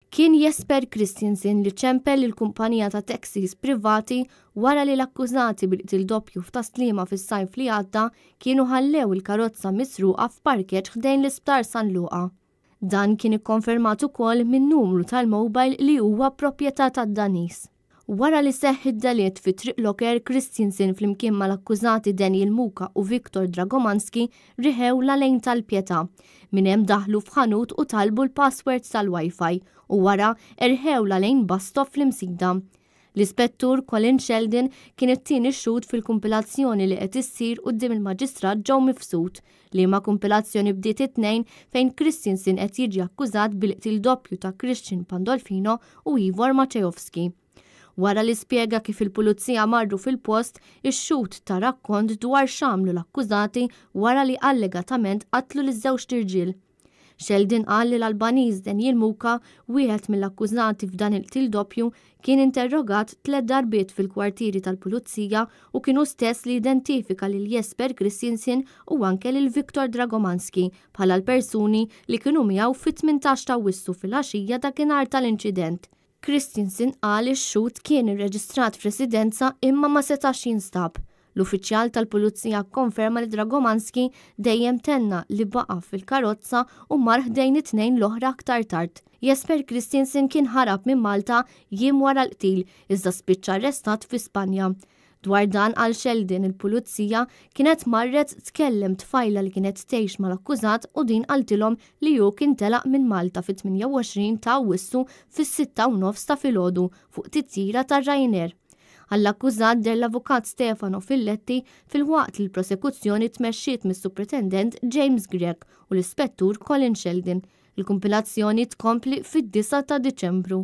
Kien Jesper Christensen li ċempel lill-kumpanija ta' taxis privati wara li l-akkużati bil-qtil doppju f'Tas-Sliema fis-sajf li għadda kienu ħallew il-karozza misruqa f'parkeġġ ħdejn l-Isptar San Luqa. Dan kien ikkonfermat ukoll minn numru tal-mobile li huwa proprjetà tad-Daniż. Wara li seħħ id-delitt fi Triq Locker, Christensen flimkien mal-akkużati Daniel Muka u Viktor Dragomanski riħewlha lejn Tal-Pietà. Minn hemm daħlu f'ħanut u talbu l-password tal-Wi-Fi u wara erħewlha lejn bus stop fl-Imsida. L-Ispettur Colin Sheldon kien it-tieni xhud fil-kumpilazzjoni li qed issir quddiem il-Maġistrat Joe Mifsud liema kumpilazzjoni bdiet it-Tnejn fejn Christensen qed jiġi akkużat bil-qtil doppju ta' Christian Pandolfino u Ivor Maciejowski. Wara li spjega kif il-pulizija marru fil-post, ix-xhud ta rakkont dwar x'għamlu l-akkużati wara li allegatament qatlu liż-żewġt irġiel. Sheldon qal li l-Albaniż Daniel Muka, wieħed mill-akkużati f'dan il-qtil doppju, kien interrogat tlett darbiet fil-kwartieri tal-pulizija u kien hu stess li identifika lil Jesper Christensen u anke lil Viktor Dragomanski bħala l-persuni li kienu miegħu fit-18 t'Awwissu filgħaxija dakinhar tal-inċident. Christensen qal li x-xhud kien irreġistrat f'residenza imma ma setax jinstab. L-uffiċjal tal-pulizija kkonferma li Dragomanski dejjem tenna li baqa' fil-karozza u mar ħdejn it-tnejn l-oħra aktar tard. Jesper Christensen kien ħarab minn Malta jiem wara l-qtil iżda spiċċa arrestat fi Spanja. Dwar dan qal Sheldon il-pulizija kienet marret tkellem tfajla li kienet tgħix mal-akkużat u din qaltilhom li hu kien telaq minn Malta fit-28 ta' Awwissu fis-6:30 ta' filgħodu fuq titjira tar-Ryanair. Għall-akkużat deher l-Avukat Stefano Filletti filwaqt li l-prosekuzzjoni tmexxiet mis-Supretendent James Grech u l-Ispettur Colin Sheldon. Il-kumpilazzjoni tkompli fid-9 ta' Diċembru.